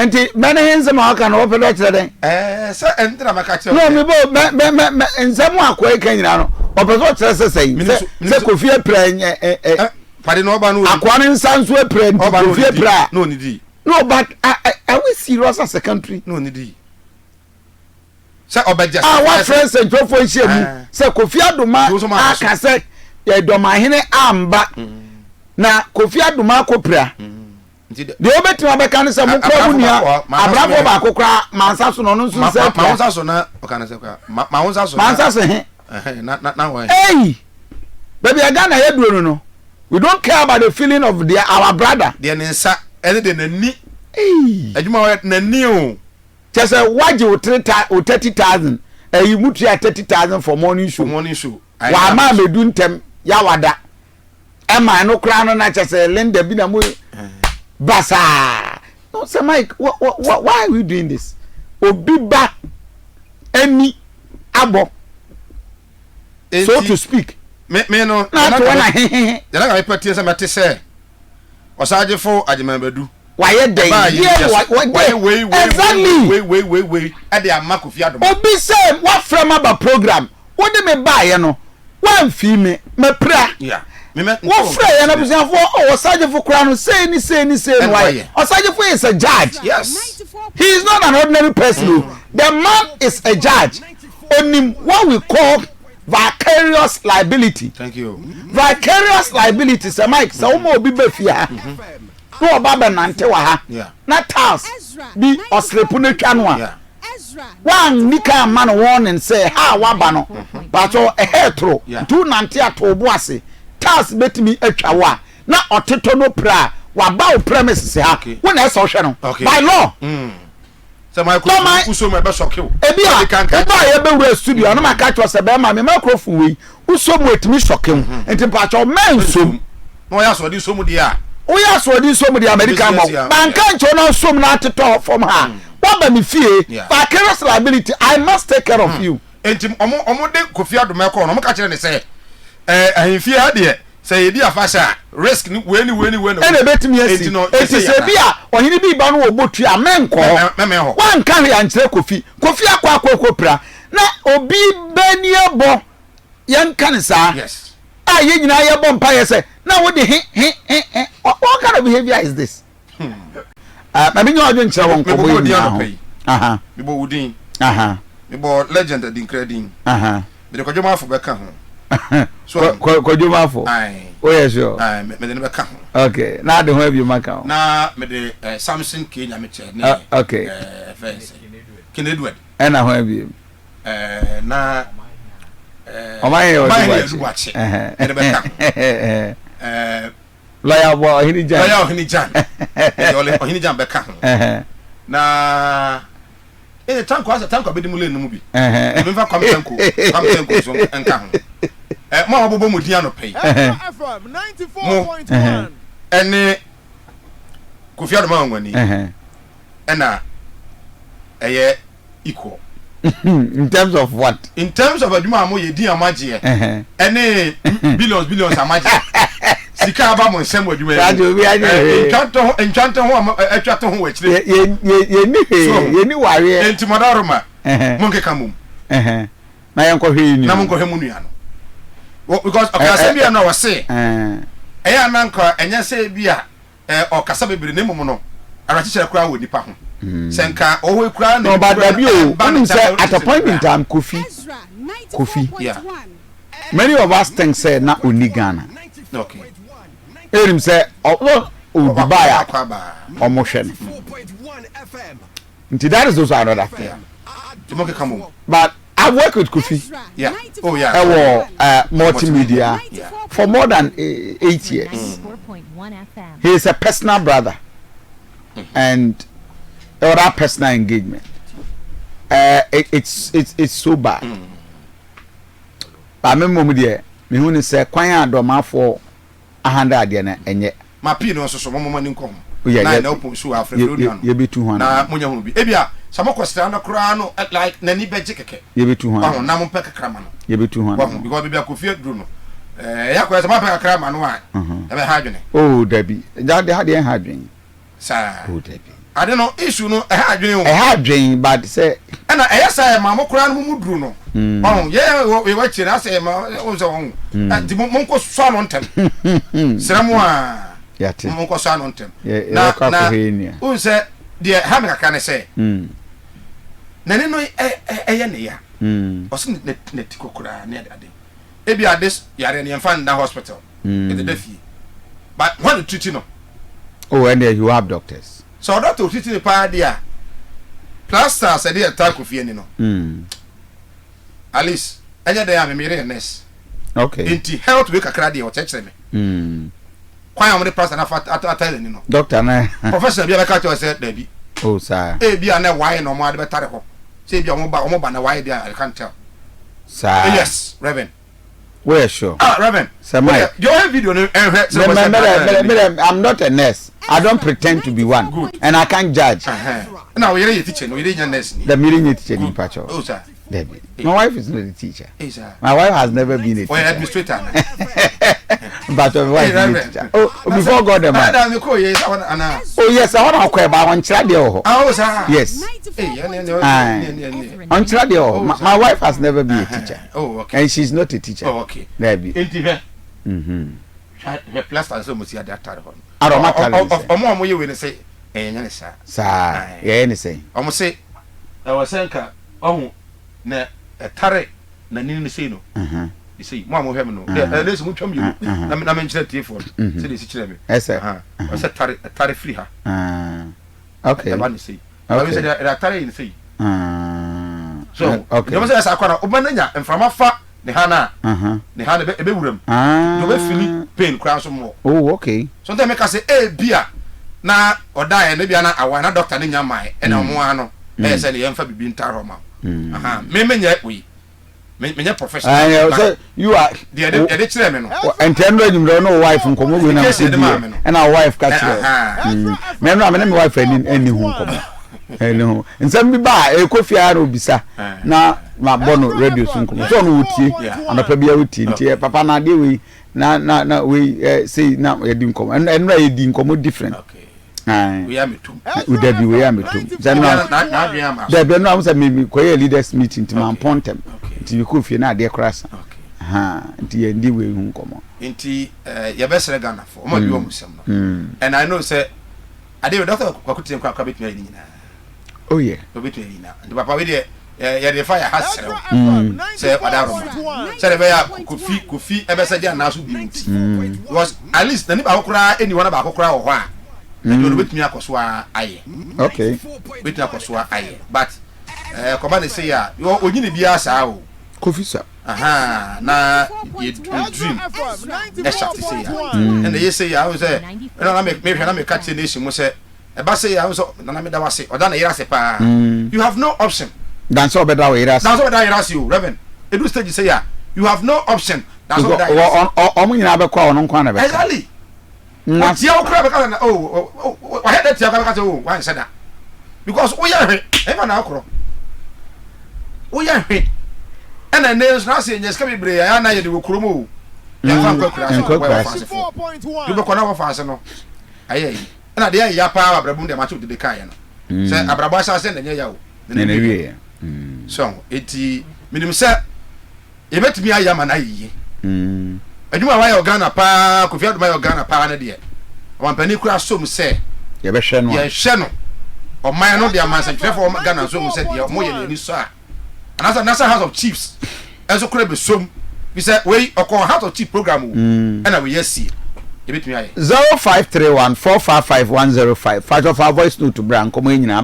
Nti mɛ ne he nsɛm a ɔka no wɔpɛ dɛ ɔkyerɛ dɛn? Ɛɛ sɛ ɛnti na mɛka kyerɛ No, me bo mɛ mɛ mɛ mɛ nsɛm a akɔe ka nyinaa no ɔpɛ sɛ ɔkyerɛ sɛ sɛn sɛ sɛ Kofi apira ɛ ɛ ɛ Pade na ɔba no akoa ne nsa nso apira nti Kofi apira a. Na ɔnidi. No, but are we serious as a country? Na ɔnidi. Sɛ ɔbɛgye a wafrɛ nsɛntwerɛfoɔ nhyia mu sɛ Kofi Adoma aka sɛ Dɔmahene amba na Kofi Adoma akɔpira. Deɛ wobɛtumi abɛka ne sɛ mokora mo nua abrafoɔ baako koraa mansa so na ɔno nso nsa apira. Mansa so na ɔka ne sɛ koraa mansa so mansa so he. Ei baabi a Ghana yɛ duro no no we don't care about the feeling of their our brother. Deɛ ne nsa ɛne deɛ n'ani. Adwuma ɔyɛ n'ani o. Kyɛ sɛ wagye wo three ta wo 30,000 ɛyi mu tua 30,000 for morning show. For morning show. Wama amedu ntɛm yawada. Ɛma ɛno koraa no na kyɛ sɛ Linda bi na mo basaa. No sɛ Mike why are we doing this? Obi ba ani abɔ so to speak. Me me no. Na ato na hehehe. Yɛn na mepɛ tie sɛ mɛte sɛ Ɔsagyefo Agyeman Badu. Wayɛ dɛn? Deɛ wayɛ wei wei exactly. wei wei wei wei ɛde ama Kofi Adoma. Obi sɛ wafrɛ ma ba program wode me baayɛ no wamfii me mapira. Yeah. Wofrɛ yɛn abusuafoɔ oh ɔsagyefo koraa no sei ne sei ne sei no wayɛ. Ɔsagyefo is a judge. Yes. He is not an ordinary person o. Mm. The man is a judge. Onim what we call vicarious liability. Thank you. Vicarious liability sɛ Mike sɛ woma obi ba fie ha na ɔba bɛnante wɔ ha na tiles bi ɔslepo no atwa no a wanni ka amma no warning sɛ ha a waba no paatɔ ɛhɛ toro nti wonante ato wo bo ase tiles bɛtumi atwa wo a na ɔtetɔ no pira a waba wo premises ha wo na ɛsɛ ɔhwɛ no by law. Mm. Sɛ microphone wosɔ mu ɛbɛ sɔke wo. Ebi a woba a yɛbɛwura studio a na maka kyerɛ sɛ bɛrima me microphone wei wosɔ mu etumi sɔke wo mhm. nti mpakyɛw mɛnsom. Na ɔyɛ asoɔden sɔ mu deɛ a. Woyɛ asoɔden sɔ mu deɛ a mɛdi kan bɔ wo. Manka nkyɛw na nsom na atetɔ fam ha. Mm. Woaba me fie vicarious liability I must take care of mm. you. Nti ɔmo ɔmo de Kofi Adomɛ kɔɔ no ɔmo ka kyerɛ ne sɛ ɛɛ ahemfie ha deɛ Sɛ yɛdi afahyɛ a, risk ne wei ne wei ne wei na Ɛna ɛbɛtumi asi. Enti no, Enti sɛ bi a ɔhene bi reba no wɔbɔ tuo a, menkɔ hɔ. Mɛmɛn hɔ. Woanka hwee ankyerɛ Kofi. Kofi akɔ akɔ akɔpira. Na obi bɛ ni abɔ, yɛnka no saa, Yes. a yɛn nyinaa yɛbɔ mpaeɛ sɛ, na wode he, he, he, he. What kind of behavior is this? Ah, ma menyɛ ɔdwen kyerɛ wɔ nkɔmmɔ Mebɔ yi wo din nyinaa ho. anɔpa yi. Aha, Mebɔ wo din. aha, Mebɔ Legend Adinkra din. aha. Mede Kwadwo Marfo bɛka ho. So Kɔ- kɔ- Kwadwo Marfo. Ae. Woyɛ sure? Ae, mede no bɛka ho. Okay, na ade ho abiem aka ho. Na mede eh, Samson K. Nyamekyɛ ne Ah, okay. eh, ɛfɛ sɛ Ken Edward. Ɛna ho abiem. Eh, na eh, Ɔman yɛ Ɔman yɛ Ɔdu Ɔdu Boakye. Boakye. Mede bɛka ho. Eh, Lɔya bɔ Ɔhene Gyan. Lɔya Ɔhene Gyan. Mede Ɔhene Gyan bɛka ho. Na ɛyɛ Tanko asɛ Tanko abɛdi mu lane no mu bi. Ebi nfa Kwame Tanko Kwame Tanko nso nka ho. Ɛ mo a wɔabobɔ mo din anɔpa yi. Mo ɛne Kofi Adoma Anwani ɛna ɛyɛ equal. In terms of what? In terms of adwuma a moyɛ, din a moagyeɛ, ɛne billions billions a moagyeɛ, sika aba mo nsam wɔ adwuma yi mu, ntwantɔ ho a atwa to ho wɔ akyire. Yɛnni hwee, yɛnni wareɛ. Enti mo adaworoma, monkeka mmom. Na yɛnkɔhwɛ yɛn nua. Na monkɔhwɛ mo nua no. Because ɔka asɛm bi a na ɔse, ɛyɛ a na nka ɛnyɛ sɛ bi a ɔkasa bebree na mmom no awerɛkyekyerɛ koraa wɔ nipa ho. Sɛ nka ɔwɔ hɔ yi koraa na No, but nipa dabi o, ɛba ne wonim nkyɛn sɛ at a awerɛkyekyerɛ point in bebree a. time Kofi, Kofi, Yeah. many of us think sɛ na ɔnni Ghana. Okay. Ɛnim sɛ ɔ ɔ ɔwɔ Dubai a Wakɔ aba. wɔhwɛ no. Nti that is also another thing. Yeah. Nti monkeka mmom. But I work with Kofi Yeah. Oh yeah. ɛwɔ uh, multimedia Yeah. for more than 8 years. He is a personal brother and ɛwɔ that personal engagement. It's so bad. But me mmom deɛ mehu ne sɛ kwan a dɔmafoɔ ahanda adeɛ no ɛnyɛ. Ma pii no nso so momma mo ani nkɔ ho. Yeah, Na yeah, na open so afrɛfrɛ onua no. Yɛbɛtu ho Na anamɔ. monya hunu bi. Ebia sɛ mokɔ sra no koraa no like n'ani bɛgye kɛkɛ. Yɛbɛtu ho Wahu anamɔ. na mompɛ kakra ma no. Yɛbɛtu ho Wahu anamɔ. because baabi a Kofi aduru no ɛyɛ akɔyɛ sɛ moampɛ kakra ma no a ɛbɛha adwene. Oh dabi, gya de ha deɛ ɛnha adwene. Saa. Oh dabi. Ade no issue no ɛha adwene o. Ɛha adwene but sɛ. Ɛna ɛyɛ saa ɛma mo koraa no mo mu duru no. Ɔho yɛ yɛ wɔ akyire no asɛ ɛma wɔn sɛ ɔho. Nti mo mo nkɔ sɔ ano ntɛm. Srɛ mo a. Yate. Mo nkɔ sɔ ano ntɛm. Na na wɔn sɛ deɛ ha mi kakra ne sɛ. N'ani no ɛyɛ ne ya. Ɔsɛ ne ne ti kɔ koraa ne ade. Ebi ade yare no yɛn fa nda hospital. Ɛdeda fie. But wɔn na treat no. Oh ɛndeɛ you have doctors. Sɛ ɔdɔkta otreat no paa deɛ a, plaster sɛ deɛ ɛtaa Kofi ani no. At least ɛnyɛ dɛn a me me yere yɛ nurse. Okay. Nti health wei kakra deɛ ɔkyerɛkyerɛ me. Kwan a wɔde plaster no afa atare n'ani no. Doctor no. Professional bi a bɛka kyerɛ sɛ dabi. Oh saa. Ebi a na wae na wɔn ade bɛtare hɔ. Sɛ ebi a wɔn ba na wae deɛ, I can't tell. Saa. Yes, Reverend. Woyɛ sure? Ah, Reverend. Sir Mike. Deɛ ɔyɛ video no ɛnhwɛ sɛ wɔsɛ me me me I'm not a nurse. I don't pretend to be one. Good. And I can't judge. Na oyere yɛ teacher, no oyere nyɛ nurse ni. The mere nyɛ teacher ni mpacho. Oh sir. Debbie. My wife is not a teacher. Hey, sir. My wife has never been a teacher. Or administrator. But my wife is a teacher. Oh, before God the man. Oh yes, I want to call about one child. Oh sir. Yes. Ɔnkyerɛ deɛ wɔ hɔ. My wife has never been a teacher. Oh, okay. And she's not a teacher. Oh, okay. Dabi. Enti hwɛ. Mhm. Hwɛ hwɛ plaster sɛ ɔmo si ade atare hɔ no. Ara ɔmo atare ne sɛ. Ɔmo a ɔmo yɛ wei ne sɛ ɛyɛ nyɛ ne saa. Saa. Yɛyɛ ne sɛn. Ɔmo se ɛwɔ sɛ nka ɔho na ɛtare n'ani no sei no. Ne sei mo a mo hwɛ me no. Dɛ ɛne sɛ mo twa mmienu na na me nkyerɛ tiefoɔ no. Sɛ de esi kyerɛ me. Ɛsɛ. Ɔsɛ tare ɛtare firi ha. Okay. Ɛba ne sei. Okay. Sɛ ɛde atare ne sei. Ah. So, okay. Nti sɛ ɛsɛ akɔ na ɔbɛn nya mframa fa ne ha na. Ne ha na ebe ebe wuram. Ah. Nti ɔbɛ fili pain koraa nso mmɔ. Oh, okay. So nti meka sɛ ebi a na ɔda yɛ na ebi a na awa na doctor ne nya mae ɛna ɔmo ano ɛyɛ sɛ ne yɛmfa bibi ntare hɔ ma. Aha. Me menyɛ wei. Menyɛ professional. Ɛɛ sɛ you are. Deɛ yɛde yɛde kyerɛ me no. Nti ɛnu enyimrɛ ɔne o wife nkɔmɔ wei na mo di yɛ ɛna o wife ka kyerɛ. Mɛ ɛnu a me ne me wife ɛni ɛni ho nkɔmɔ ɛni ho nsɛm bi ba a ɛkɔ fie ara na obisa na ma bɔ no radio so nkɔmɔ so ɔno otie anɔpa bi a otie nti papa na adeɛ wei na na na wei ɛ sei na yɛdi nkɔmɔ ɛnu ɛnu a yɛdi nkɔmɔ different. Okay. Wei a metom. Dabi wei a metom. Sɛ no dabi ɛno a sɛ me kɔyɛ leaders meeting nti ma mpɔn ntɛm. Nti me kɔ fie na adeɛ koraa sa. Nti yɛn di wei ho nkɔmɔ. Nti yɛbɛsrɛ Ghana fo ɔmo abi wɔn nsɛm no. And I know sɛ adeɛ wei Dr. Kwaku Tene koraa koraa betumi ayɛ ne nyinaa. Oh yeah. Obetumi ayɛ ne nyinaa. Nti papa wei deɛ yɛde fa yɛ ha serɛ wo sɛ ɔda roma sɛdeɛ ɛbɛyɛ a Kofi Kofi ɛbɛsɛ gye anaa so bio nti because at least n'ani baako koraa ɛni hɔ na baako koraa wɔ hɔ a ɛdeɛ ɔno bɛtumi akɔ so ayɛ. Okay. Bɛtumi akɔ so ayɛ but ɛɛ kɔba ne se a onyini biara saa o. Kofi sa. Aha na yɛ dream ɛhyɛ ate se ya ɛna yɛ se ya sɛ ɛna na mehwɛ na meka kyerɛ nation mu sɛ ɛba se ya sɛ nana meda wase ɔda na yere ase paa. You have no option. Dan sɛ ɔbɛda wo yere ase. Dan sɛ ɔbɛda yere ase o Reverend edu stage sɛ ya you have no option. Dan sɛ ɔbɛda yere ase. Ɔmo nyinaa bɛkɔ a ɔno nko ara na bɛka. Exactly. Wɔtia wo koraa bɛka sɛ oh wahɛ da tia koraa bɛka sɛ oh wanhyɛ da because woyɛ hwe ɛfa na akorɔ woyɛ hwe ɛna ɛnɛ nso na asɛ nyɛ sika bebree ayɛ na yɛde wɔ kurom o yɛmfa nkɔ akura ase wɔ wɔfa ase fo de bɛkɔ na wɔfa ase no ayɛ yi ɛna deɛ ɛyɛ paa abrabɔ mu deɛ makye dede kaeɛ no sɛ abrabɔ ahyɛ ase na ɛnyɛ ya o na ɛna wie so eti menim sɛ Yɛbɛtumi ayɛ ama no ayɛ yie. Adwuma a wayɛ wɔ Ghana paa, Kofi Adom ayɛ wɔ Ghana paa no deɛ, ɔmampanin koraa som sɛ yɛbɛhwɛ no a. Yɛhwɛ no. Ɔman no de ama nsɛntwerɛfoɔ wɔ Ghana nso hu sɛ deɛ wɔyɛ no ani sɔ a. Anaasɛ National House of Chiefs nso koraa bɛsom. Fi sɛ wei ɔkɔɔ House of Chiefs program o, ɛna wei asie. Yɛbɛtumi ayɛ. 0531 455 105 fa fa voice note bra nkɔmmɔ yi nyinaa.